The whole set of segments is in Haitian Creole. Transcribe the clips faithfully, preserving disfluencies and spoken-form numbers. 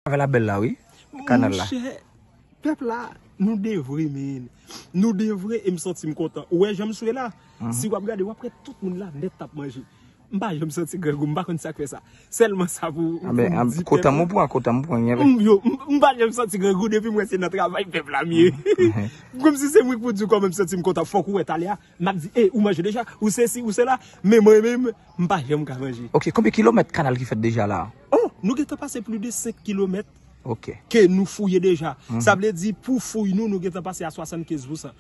Travay la bèl la, wi. Kanal la. Monchè, pèp la, nou devre, men. Nou devre e m santi m kontan. Ou wè jan m swe la? Si w ap gade, w ap wè tout moun la nèt t ap manje. M pa janm santi grangou, m pa konn sa k fè sa. Sèlman sa pou, pou m di pèp la. Kotan m pran, kotan m pran, gen. M, yo, m, m pa janm santi grangou depi m wè se nan travay pèp la m ye. Kòmsi se mwen k pou di w kòman m santi m kontan. Fòk ou wè talè a, m ap di, e, ou manje deja, ou sesi, ou sela. Men mwen menm, m pa janm ka manje. Ok, konbyen kilomèt kanal ki fèt deja la? Oh, nou gentan pase plis de senk kilomèt ke nou fouye deja. Sa vle di, pou fouy nou, nou gentan pase a swasannkenz pousan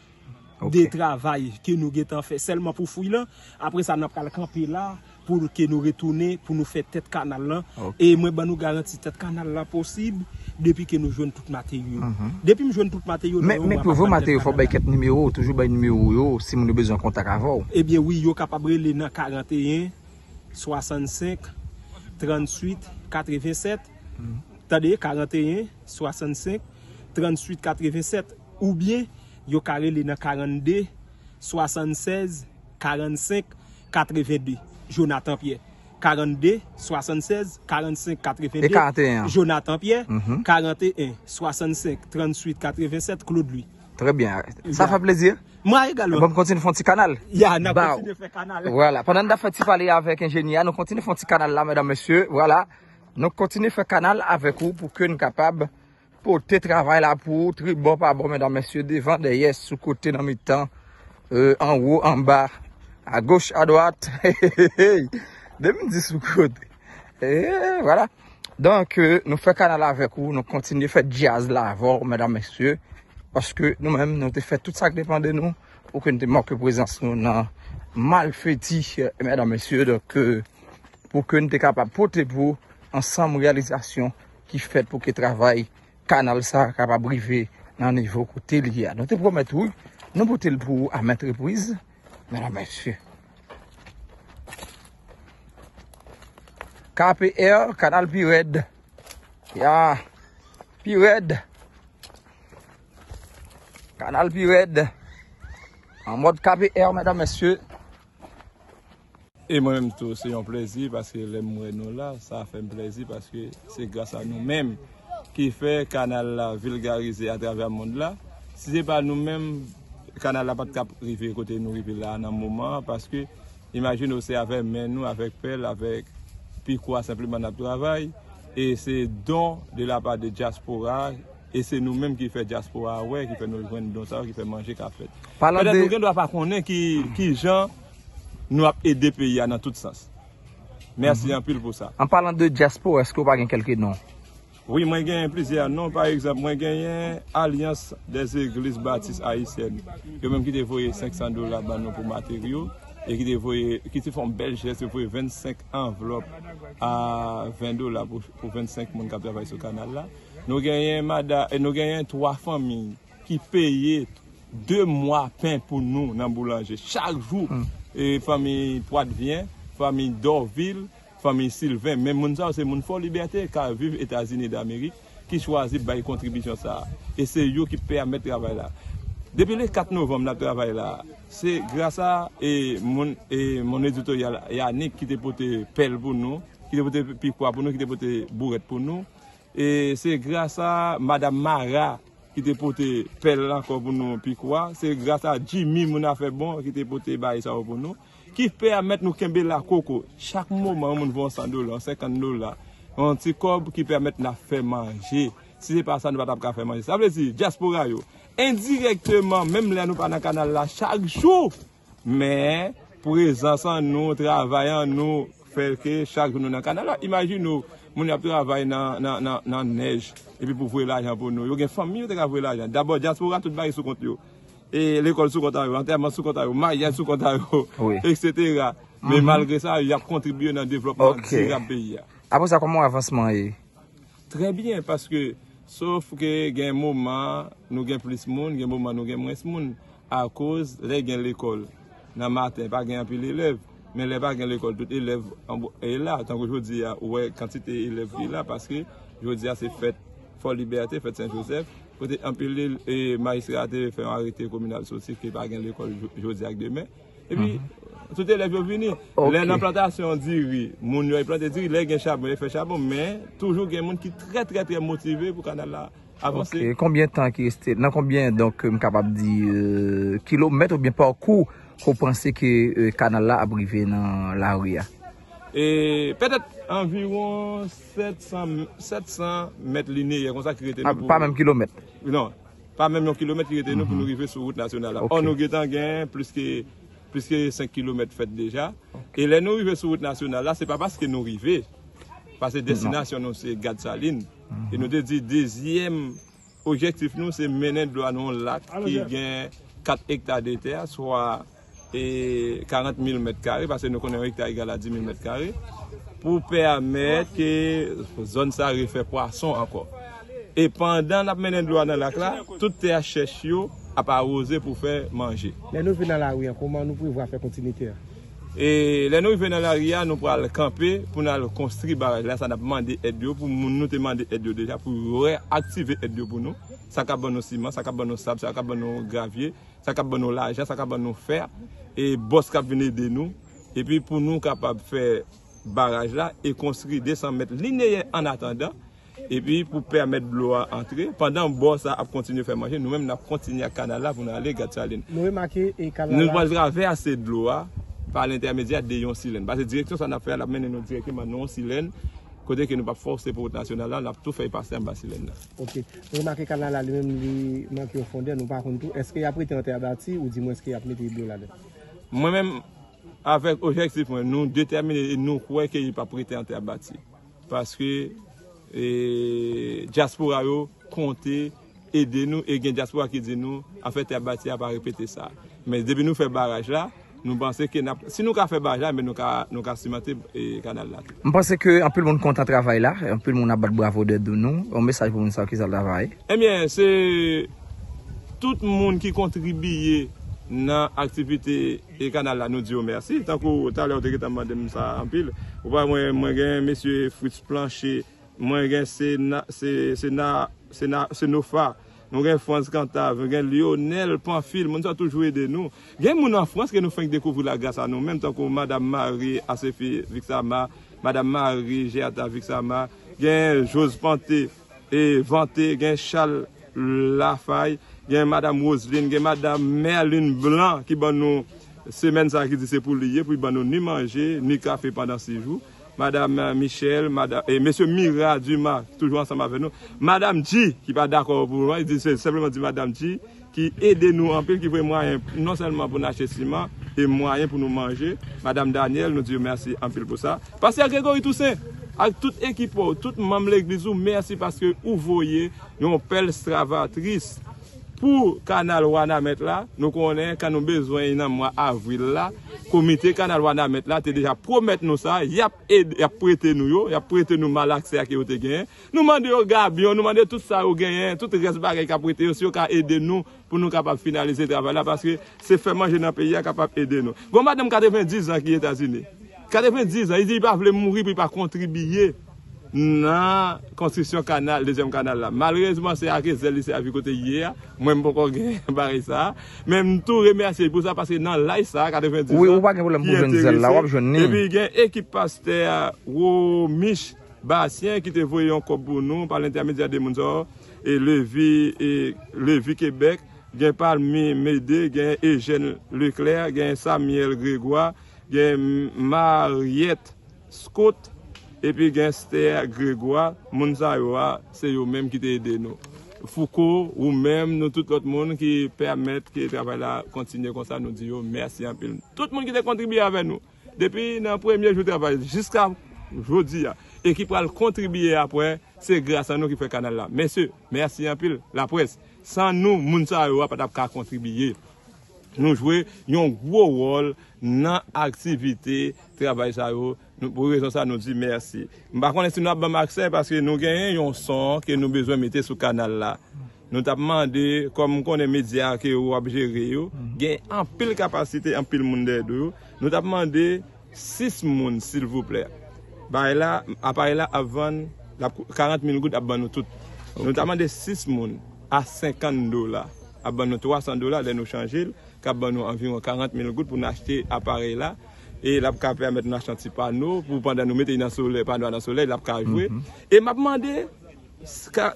de travay ke nou gentan fè sèlman pou fouy lan. Apre sa, n ap pral kanpe la pou ke nou retounen, pou nou fè tèt kanal lan. E mwen ban nou garanti, tèt kanal lan posib depi ke nou jwenn tout materyo. Depi m jwenn tout materyo, men, men pou jwenn materyo, fò bay kèk nimewo, toujou bay nimewo yo, si moun yo bezwen kontak avè w. Ebyen wi, yo kapab rele nan karanteyen, swasannsenk, tranntuit, katrevennsèt. Tande, karanteyen, swasannsenk, tranntuit, katrevennsèt. Oubyen, yo ka rele nan karannde, swasannsèz, karannsenk, katrevende. Jonathan Pierre. Karannde, swasannsèz, karannsenk, katrevende. E karanteyen an? Jonathan Pierre, karanteyen, swasannsenk, tranntuit, katrevennsèt, Claude Louis. Trè byen. Sa fè plezi. Mwen egalman. Bon, m kontinye fè yon ti kanal. Ya, n ap kontinye fè kanal. Vwala. Pandan n ap fè ti pale avèk enjenyè a, nou kontinye fè yon ti kanal la, medam, mesye. Vwala. Nou kontinye fè kanal avèk ou pou ke n kapab pote travay la pou ou, tribò pa bò, medam, mesye, devan, dèyè, sou kote, nan mitan, anwo, anba, agoch, adwat. Depi m di sou kote. Vwala. Donk, nou fè kanal avèk ou, nou kontinye fè djaz la avè w, medam, mesye. Paske nou menm, nou te fè tout sa k depann de nou pou ke nou te make prezans nou nan Malfeti, medam, mesye. Donk, pou ke nou te kapab pote pou ansanm reyalizasyon ki fèt pou ke travay kanal sa kapab rive nan nivo kote li ye a. Nou te pwomèt ou, nou pote l pou ou a mèt repriz, medam, mesye. K P R, kanal pi rèd. Ya, pi rèd. Kanal pi rèd. An mòd K P R, medam, mesye. E mwen menm tou, se yon plezi paske lè m wè nou la, sa fè m plezi paske se gras a nou menm ki fè kanal la vilgarize atravè mond la. Si se pa nou menm, kanal la pa t k ap rive kote nou rive la nan moman an, paske imajine w se avè men nou, avèk pèl, avèk pikwa senpleman n ap travay, e se don de la pa de dyaspora, e se nou menm ki fè dyaspora a wè, ki fè nou jwenn don sa yo, ki fè manje ka fèt. Petèt nou gen dwa pa konnen ki, ki jan nou ap ede peyi a nan tout sans. Mèsi anpil pou sa. An palan de dyaspora, èske w pa gen kèlke non? Wi, mwen genyen plizyè non. Pa egzanp, mwen genyen Alliance des Églises Baptistes Haïtiennes. Yo menm ki te voye senk san dola ban nou pou materyo e ki te voye, ki te fè yon bèl jès, yo voye vennsenk anvlòp a ven dola pou, pou vennsenk moun k ap travay sou kanal la. Nou genyen mada, e nou genyen twa fanmi ki peye de mwa pen pou nou nan boulanje. Chak jou, e, fanmi Pwatvyen, fanmi Dòvil, fanmi Silven. Men moun sa yo se moun Fò Libète k ap viv Etazini Damerik ki chwazi bay kontribisyon sa a. E se yo ki pèmèt travay la. Depi le kat novanm n ap travay la. Se gras a, e, moun, e, mon editoryal Yannick ki te pote pèl pou nou, ki te pote pikwa pou nou, ki te pote bourèt pou nou. E se gras a Madam Mara ki te pote pèl ankò pou nou pikwa. Se gras a Jimmy, moun afè bon, ki te pote bagay sa yo pou nou. Ki pèmèt nou kenbe la koko. Chak moman, yon moun voye yon san dola, yon senkant dola, yon ti kòb ki pèmèt n ap fè manje. Si se pa sa, nou pa t ap ka fè manje. Sa vle di, dyaspora yo, endirèkteman, menm lè nou pa nan kanal la chak jou, men, prezans an nou, travay an nou, fè ke chak jou nou nan kanal la. Imajine w, moun y ap travay nan, nan, nan, nan nèj, epi pou voye lajan pou nou. Yo gen fanmi yo te ka voye lajan. Dabò, dyaspora, tout bagay sou kont yo. E lekòl sou kont a yo, antèman sou kont a yo, maryaj sou kont a yo, etsetera. Men malgre sa, y ap kontribye nan devlòpman dirab peyi a. Apre sa, kòman avansman an ye? Trè byen, paske sof ke gen moman nou gen plis moun, gen moman nou gen mwens moun. Akoz lè gen lekòl nan maten, pa gen anpil elèv, men lè pa gen lekòl, tout elèv anbo-, e la. Tankou jodi a, ou wè kantite elèv ki la, paske jodi a se fèt Fò Libète, fèt Sen Jozèf, kote anpil el-, e, majistra a te fè yon arete kominal soti ke pa gen lekòl jo-, jodi ak demen. Epi, Tout elèv yo vini. Lè nan plantasyon diri, moun yo plante diri, lè gen chabon, yo fè chabon, men toujou gen moun ki trè, trè, trè motive pou kanal la avanse. Ok, konbyen tan ki reste? Nan konbyen, donk, m kapab di, euh, kilomèt oubyen pakou ke w panse ke, euh, kanal la ap rive nan lari a? E petèt anviwon sèt san, sèt san mèt lineyè konsa ki rete nou pou... Pa menm kilomèt? Non, pa menm yon kilomèt ki rete nou pou nou rive sou wout nasyonal la. Ò, nou gentan gen plis ke, plis ke senk kilomèt fèt deja. E lè nou rive sou wout nasyonal la, se pa paske nou rive, paske destinasyon nou se Gad Salin. E nou te di dezyèm objektif nou se mennen dlo a nan yon lak ki gen kat ekta de tè, swa e karant mil mèt kare, paske nou konnen yon ekta egal a dis mil mèt kare, pou pèmèt ke zòn sa refè pwason ankò. E pandan n ap mennen dlo a nan lak la, tout tè a chèch yo ap awoze pou fè manje. Lè nou vin nan lari a, kòman nou prevwa fè kontinite a? E lè nou rive nan lari a, nou pral kanpe pou n al konstri baraj la. Sa n ap mande èd yo, pou moun nou te mande èd yo deja, pou yo reyaktive èd yo pou nou. Sa k ap ban nou siman, sa k ap ban nou sab, sa k ap ban nou gravye, sa k ap ban nou lajan, sa k ap ban nou fè, e bòs k ap vin ede nou, epi pou nou kapab fè baraj la e konstri de san mèt lineyè an atandan, epi pou pèmèt dlo a antre, pandan bòs la ap kontinye fè manje, nou menm n ap kontinye ak kanal la pou n ale Gad Salin. Nou remake e kanal la. Nou pral travèse dlo a pa lentèmedyè de yon silèn. Paske direksyon sa n ap fè a, l ap mennen nou dirèkteman nan yon silèn, kote ke nou p ap fòse pou wout nasyonal la, n ap tou fè pase anba silèn nan. Ok. Nou remake kanal la li menm li manke yon fondè, nou pa konn tou, èske y ap rete an tè bati oudimwens ke y ap mete dlo ladan? Mwen menm, avèk objektif mwen, nou detèmine e nou kwè ke li p ap rete an tè bati. Paske e, dyaspora yo konte ede nou, e gen dyaspora ki di nou, afè tè bati a pa repete sa. Men depi nou fè baraj la, nou panse ke n ap, si nou ka fè baraj la, men nou ka, nou ka simante e, kanal la tou. M panse ke anpil moun kontan travay la, anpil moun ap bat bravo dèyè nou. Yon mesaj pou moun sa yo ki sa travay. Ebyen, se tout moun ki kontribiye nan aktivite e kanal la, nou di yo mèsi. Tankou talè ou te gentan mande m sa anpil. Ou pa mwen, mwen gen mesye Fritz Plancher, mwen gen Sena, Se, Sena, Sena, Senofa, nou gen Frantz Cantave, nou gen Lionel Pamphile, moun sa toujou ede nou. Gen moun an Frans ke nou fenk dekouvri la gras a nou menm, tankou Madam Marie Asefi Vixama, Madam Marie Gerta Vixama, gen Jose Panté, e Vante, gen Charles Lafay, gen Madam Roseline, gen Madam Merlin Blanc ki ban nou semèn sa ki di se pou li ye, pou li ban nou ni manje, ni kafe pandan sis jou. Madam Michel, Madam, e Mesye Mira Dumas, ki toujou ansanm avèk nou. Madam G, ki pa dakò pou mwen, li di se senpleman di Madam G, ki ede nou anpil, ki voye mwayen non sèlman pou n achte siman, e mwayen pou nou manje. Madam Daniel, nou di yo mèsi anpil pou sa. Pastè Gregory Toussaint, ak tout ekip ou, tout manm legliz ou, mèsi paske ou voye yon pèl stravatris pou kanal Wanament la. Nou konnen kan nou bezwen nan mwa avril la, komite kanal Wanament la te deja pwomèt nou sa, y ap ede, y ap prete nou yo, y ap prete nou malaksè a ke yo te genyen. Nou mande yo gabyon, nou mande tout sa yo genyen, tout rès bagay k ap rete yo, si yo ka ede nou pou nou kapab finalize travay la, paske se fè manje nan peyi a k ap ede nou. Gon madanm katrevendiz an ki Etazini. Katrevendiz an, li di li pa vle mouri pou li pa kontribiye nan konstriksyon kanal, dezyèm kanal la. Malerezman, se ak rezèl li sèvi kote li ye a. Mwen, m poko gen bagay sa a. Men m tou remèsye l pou sa, paske nan laj sa a, katrevendiz an, ki enterese. Epi gen ekip pastè Romich Basyen ki te voye yon kòb pou nou pa lentèmedyè de moun sa yo, e Levi, e Levi Québec, gen Palmi Mede, gen Eugène Leclerc, gen Samuel Grégoire, gen Mariette Scott, epi gen Esther Grégoire. Moun sa yo a, se yo menm ki te ede nou. Fouco, ou menm, nou tout lòt moun ki pèmèt ke travay la kontinye konsa, nou di yo mèsi anpil. Tout moun ki te kontribye avè nou. Depi nan premye jou travay jiska jodi a, e ki pral kontribiye apre, se gras a nou ki fè kanal la. Mesye, mèsi anpil, laprès. San nou, moun sa yo a pa t ap ka kontribiye. Nou jwe yon gwo wòl nan aktivite travay sa yo. Nou, pou rezon sa, nou di mèsi. M pa konnen si nou ap ban m aksè, paske nou genyen yon son ke nou bezwen mete sou kanal la. Nou t ap mande, kòm m konnen medya ke ou ap jere yo, gen anpil kapasite, anpil moun dèyè do yo. Nou t ap mande sis moun, silvouplè. Bagay la, aparèy la ap vann, l ap kou-, karant mil goud ap ban nou tout. Nou t ap mande sis moun a senkant dola, ap ban nou twa san dola lè nou chanje l. k ap ban nou anviwon karant mil goud pou n achte aparèy la. E l ap ka pèmèt nou achte yon ti pano pou pandan nou mete l nan solèy, pano a nan solèy, l ap ka jwe. E m ap mande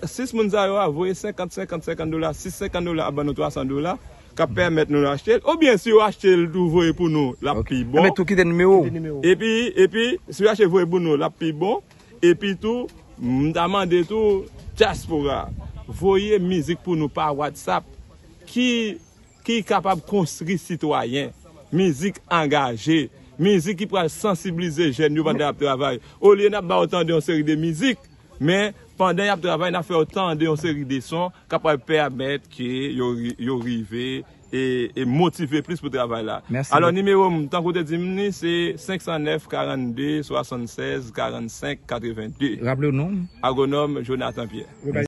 sis moun sa yo a voye senkant, senkant, senkant dola, sis senkant dola ap ban nou twa san dola, k ap pèmèt nou achte l. Oubyen si yo achte l tou voye pou nou, l ap pi bon. Enben tou kite nimewo w. Epi, epi, si yo achte voye pou nou, l ap pi bon. Epi tou, m ta mande tou, dyaspora, voye mizik pou nou pa WhatsApp ki, ki kapab konstwi sitwayen. Mizik angaje, mizik ki pral sansiblize jèn yo pandan y ap travay. Olye n ap ba yo tande yon seri de mizik, men pandan y ap travay, n ap fè yo tande yon seri de son k ap pral pèmèt ke yo, ri- yo rive e, e motive plis pou travay la. Alò, nimewo m, tankou w te di m li, se senk san nèf, karannde, swasannsèz, karannsenk, katrevenndi. Raple w non. Agwonòm Jonathan Pierre.